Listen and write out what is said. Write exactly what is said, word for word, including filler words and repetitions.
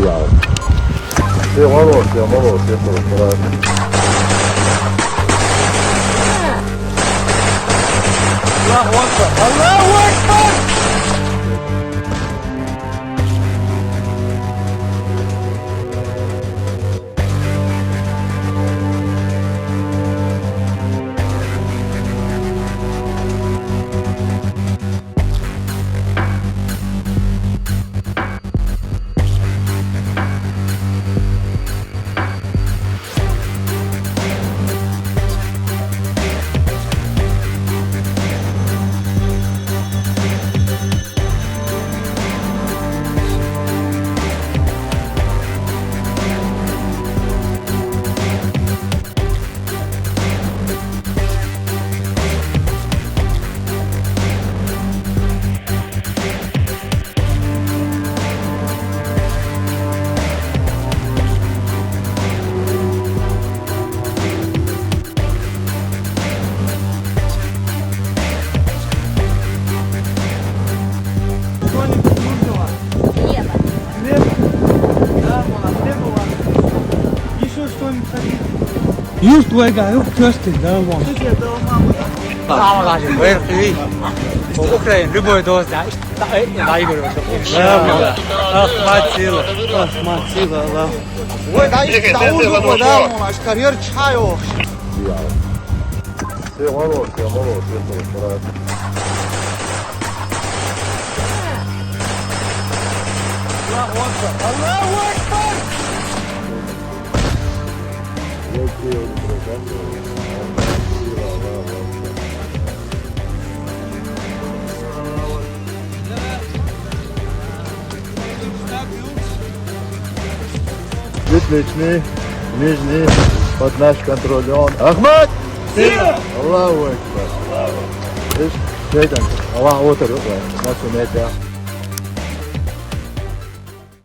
Все молодцы, молодцы, молодцы. Аллаху акбар! Аллаху акбар! Что-нибудь нужного? Хлеба. Хлеба? Да, мама, хлеба у вас. Ещё что-нибудь хотите? Юст вайга, юст кёстин, да, мама. Что тебе дала мама, да? Мама, даже, вэр, ты. Украин, любой доза. Да, э, да, Игорь, вот, да, мама. Ах, мать сила, ах, мать сила, Аллах. Ой, да, и да, уже, да, мама, аж карьер чаю. Все, молодцы, молодцы, молодцы. Аллаху акбар! Аллаху акбар! Светлячный, нижний, под наш контроль он. Ахмат! Сила! Аллаху Акбар! Видишь, шайтан, Аллах отыр, вот, нас умеет, да.